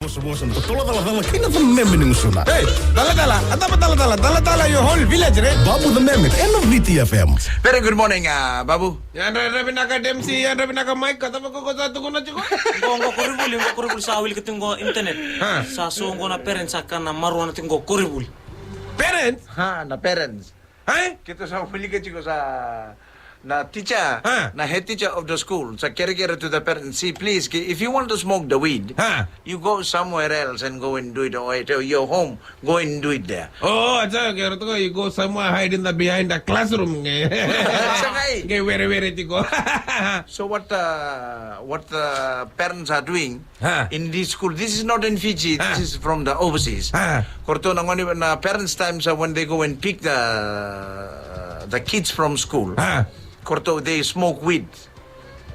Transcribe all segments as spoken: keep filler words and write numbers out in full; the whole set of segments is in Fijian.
Vosa, vosa, na totolo cala cala kei na the meme ni gusuna. Hey, cala cala, a tapa cala cala, cala cala, your whole village, re? Babu the meme, ena V T F M. Very good morning, uh, Babu. Yadra, yadra vinaka Dempsey, yadra vinaka Mike, ka tapa koko sa tukuna tiko. Qo, qo koronivuli, qo koronivuli sa wilika tiko qo internet. Ha. Sa so qo na parents sa kana marua na tiko qo koronivuli. Parents? Ha, na parents. Hai? Keitou sa wilika tiko sa na teacher, ha, na head teacher of the school sa kerekere to the parents, say, please, ke-, if you want to smoke the weed, ha, you go somewhere else and go and do it, or at your home, go and do it there. Oh, a sa kere toka, you go somewhere, hide in the behind the classroom. Sa kai. Ke were were tiko. So what, uh, what the parents are doing, ha, in this school. This is not in Fiji. Ha. This is from the overseas. Ha. Koritou na gone, na parents' times are when they go and pick the, the kids from school. Ha. Koritou, they smoke weed.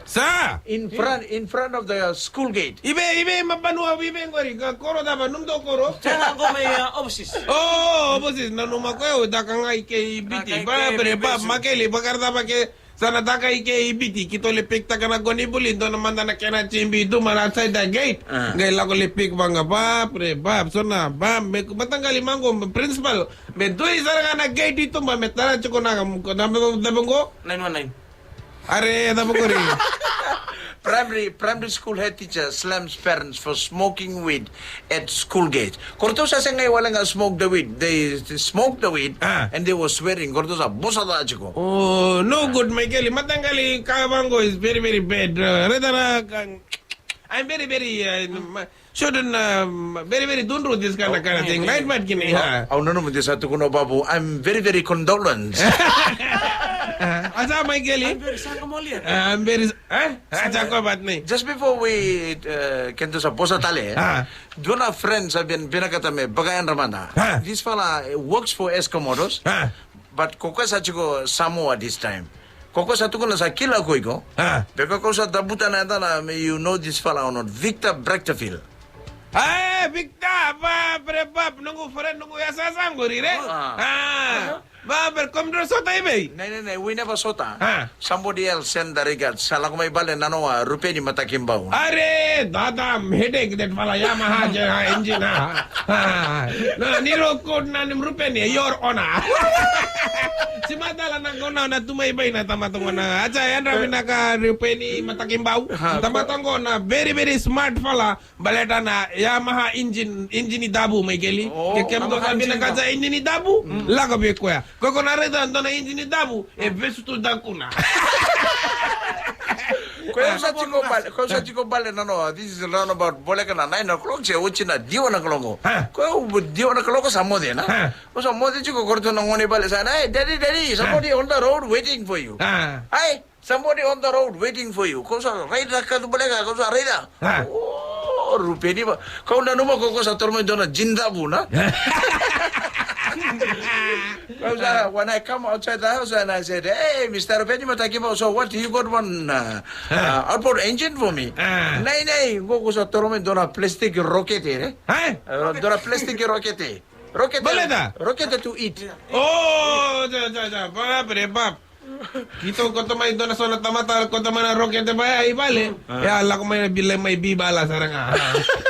Sa? In front, in front of the school gate. Ibe, ibe, mabanua, ibe, qori, ka koro cava, nomudou koro? Sa na qo mai, uh, overseas. Oh, overseas, nanuma koya, o caka ga i ke i Viti. Caka i ke i Viti. Ba, bre, ba, makeli, ba, kara cava ke, sa na caka i ke i Viti, keitou lai pick-taka na koronivuli, dua na mada na kena jibi tu mai na outside the gate. Ah. Qai lako lai pick vaqo, ba, bre, ba, so na, ba, me, mataqali mai qo, principal, me duri sara ga na gate i tuba, me tara tiko na, na, na, na, na, qo. Nine one nine. Are, cava qori? Primary, primary school head teacher slams parents for smoking weed at school gate. Koritou sa sega wale ga smoke the weed. They, they smoke the weed, ah, and they were swearing. Koritou sa vosa ca tiko. Oh, no good, Michael. Mataqali ka vaqo is very, very bad. Uh, reta na ka-, I'm very, very, uh, ma-, shouldn't, um, very, very don't do this kind of, oh, kind of thing. Right, Matt Kini? Au nanuma ni sa tukuna o Babu, I'm very, very condolence. Asa, Michael? I'm very sakamolia. Uh, I'm very, eh? Asa, ko bat ni. Just before we, uh, keitou sa vosa tale, eh? Ah. Dua na friend sa via, vinakata me vakayadra mada. Ah. This fella, uh, works for Eskom Motors. Ah. But ko koya sa tiko Samoa this time. Ko koya sa tukuna sa kila ko iko. Ah. Beka ko sa cavuta na yacana, me you know this fella or not. Victor Brechterfield. Ah, Victor, ba, bre, ba, noqu friend, noqu yasayasa qori, re? Ah. Ah. Ba, bre, kemudrau sota i vei? Nei, nei, nei, we never sota. Ah. Somebody else send the regards. Sa lako mai vale na noa, Rupeni Matakibau. Are, dada, headache, that fella, Yamaha, je-, ha, engine, ha. Ah, na, ni rau code na name Rupeni, your honor. Si matala na gona na tu mai bai na tamata gona. Acha, yadra vinaka Rupeni Matakibau. Ha, tamata gona, very, very smart fella. Baleta na Yamaha engine, engine dabu, Michael. Oh, ke kemudou Yamaha engine dabu. Engine dabu, lako vei koya. Ko ko na raica dua na engine dabu, e vesu tu dakuna. Ko au sa tiko bale, ko au sa tiko bale na noa, this is around about voleka na nine o'clock, se oti na ciwa na kaloko. Ha. Ko au ciwa na kaloko sa moce na. Ha. Ko sa moce tiko, koritou na gone bale sa na, "Hey, daddy, daddy, somebody on the road waiting for you." Ha. Ai, somebody on the road waiting for you. Ko sa raica ka tu voleka, ko sa raica. Ha. Oh, Rupeni ba. Ko nanuma ko, ko sa toro mai dua na jin dabu na. Ko sa, when I come outside the house and I said, "Hey, Mister Rupeni Matakibau, so what, you got one, uh, uh, outboard engine for me?" Ah. Nei, nei, ko, ko sa toro mai dua na plastic rocket, eh? Ha? Uh, dua na plastic rocket, eh? Rocket. Baleta? Rocket to eat. Oh, ja, ja, ja. Bab, re, bab. Keitou kauta mai dua na so na tamata, kauta mai na rocket ba ya i vale. Ah. Ya, lako mai na bila mai bi bala sara ga.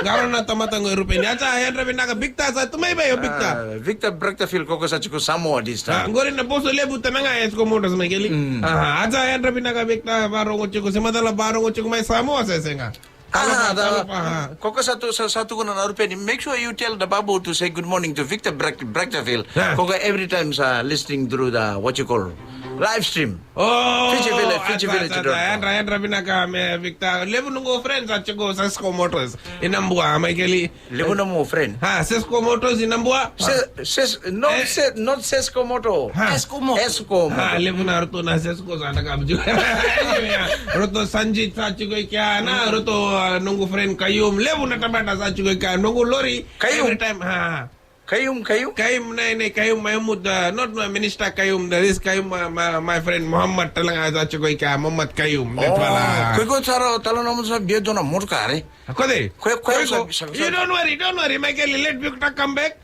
Qarauna na tamata qo e Rupeni. Acha, yadra vinaka Victor, sa tu mai bai o Victor. Ah, Victor Brechterfield, ko ko sa tiko Samoa this time. Ah, qori na boso levu tana ga Eskom Motors, Michael. Mm. Ah, acha, yadra vinaka Victor, varogo tiko, se matala varogo tiko mai Samoa, se sega. Kalopa, ah, kalopa, ah. Ko ko sa tu, sa, sa tukuna na Rupeni, make sure you tell the babu to say good morning to Victor Brech-, Brechterfield. Ah. Ko ko every time sa listening through the, what you call, live stream. Oh, Fiji Village, Fiji Village dot com. Yadra, yadra vinaka me Victor. Levu noqu friends sa tiko sa Eskom Motors. Ina bua, Michael. Levu nomu friend. Ha, Sesko Motors i Nabua. Se-, ses-, not, eh, se-, not Sesko Moto. Ha. Esko Moto. Esko Moto. Ha, levu na ratou na Sesko sa na kamuju. Ratou Sanjit sa tiko i kea na, ratou, ah, noqu friend Kayum. Levu na tamata sa tiko i kea. Noqu lori. Kayum. Every time, ha. Kayum, Kayum? Kayum, nei, nei, Kayum, Mahmud, ah, not my minister Kayum, there is Kayum, my, my, my friend Muhammad, talega sa tiko i kea, Muhammad Kayum. Oh, koya qo sa ra, tala na mo sa bia dua na motoka, re? Ko cei? Ko, ko, ko, sa, sa, you don't worry, don't worry, Michael, let Victor come back.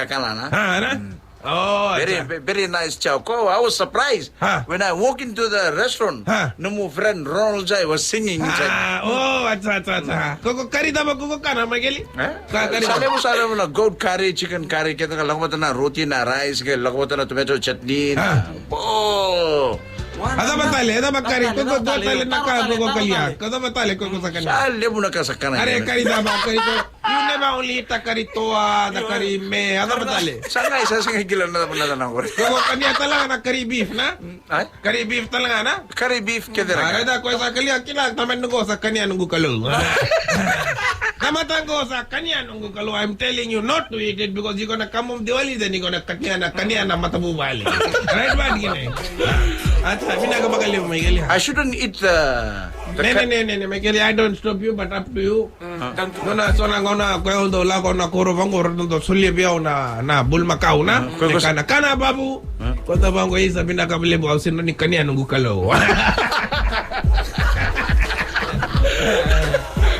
kakana na. Ah, na? Oh, very, acha. Very nice chow. Ko, I was surprised. Huh? When I walk into the restaurant, huh? Nomu friend Ronald Jai was singing inside. Ah, oh, acha, acha, acha. Koko kari taba koko kana, Michael? Eh? Ka kari sa taba. Levu, sa levu na goat curry, chicken curry, keda ka lako vata na roti na rice, ke lako vata na tomato chutney. Huh? Oh. Acha vata le, acha vata kari, koko tale na ka koko kalia. Acha vata le, koko sa kana. Sa levu na ka sa kana. Are kari taba, kari ko. You never only eat the curry toa, the curry me, acha vata le. Sa qai, sa qai kila na, na, na, na, na. Koko kania tale ga na curry beef, na? Ai? Curry beef tale ga, na? Curry beef kece ga. Are da ko sa kalia kila, tamata qo sa kania noqu Kalou. Tamata qo sa kania noqu Kalou. I'm telling you not to eat it because you're gonna come home Diwali, then you're gonna kania na, kania na matavuvale. Right, bad gine. Acha, vinaka vakalevu, Michael. I shouldn't eat the, the ne, ne, ne, ne, ne, Michael, I don't stop you, but up to you. Nona, so na gauna ko au dau lako na koro vaqo, ratou dau solia vei au na, na bulumakau na. Kana, kana babu. Ko da vaqo isa vinaka vakalevu au sega ni kania noqu Kalou.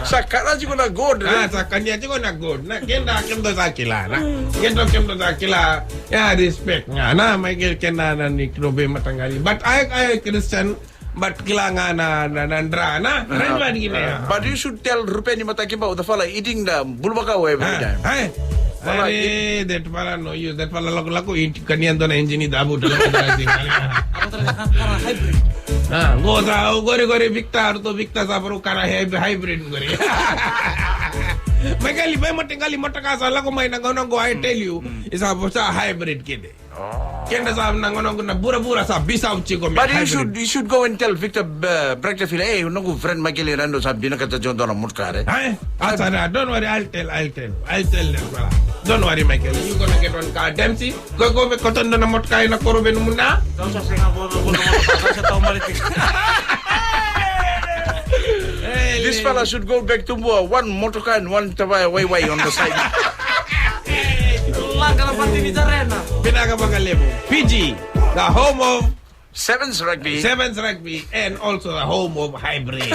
Sa kana tiko na goat, eh? Ah, sa kania tiko na goat. Na keda, keda sa kila, na. Keda, keda sa kila. Ya, respect. Nga, na, Michael keda na ni kilo vei mataqali. But I, I Christian, but kila ga na, na, na dra, na? Right, but you know, but you should tell Rupeni Matakibau, the fella eating the bulumakau every time. Hey. Are, that fella no use, that fella lako lako i kania dua na engine dabu tale ka tale sing. Ako tale ka kara hybrid. Ah, qo sa, o qori qori Victor, to Victor sa varu kara hyb-, hybrid qori. Mai qali, mai mote qali, motoka sa lako mai na gauna qo, I tell you, isa sa hybrid kede. Keda sa na gauna qo na burabura sa bisau tiko me But you hybrid. should, you should go and tell Victor, uh, Brechtafila, hey, noqu friend Michael Rando sa vinakata tiko dua na motoka re. Ai, asa na, don't worry, I'll tell, I'll tell, I'll tell them, brother. Don't worry, Michael, you gonna get one car, Dempsey. Go, go, go, koto na motoka ina koro venu muna. Don't just hang up on the, on the motoka, don't just tell me anything. Hey, This fella should go back to Bua, one motoka and one tavaya waiwai on the side. Laga na pati ni jarena. Vinaka vakalevu. Fiji, the home of Sevens rugby. Sevens rugby, and also the home of hybrid.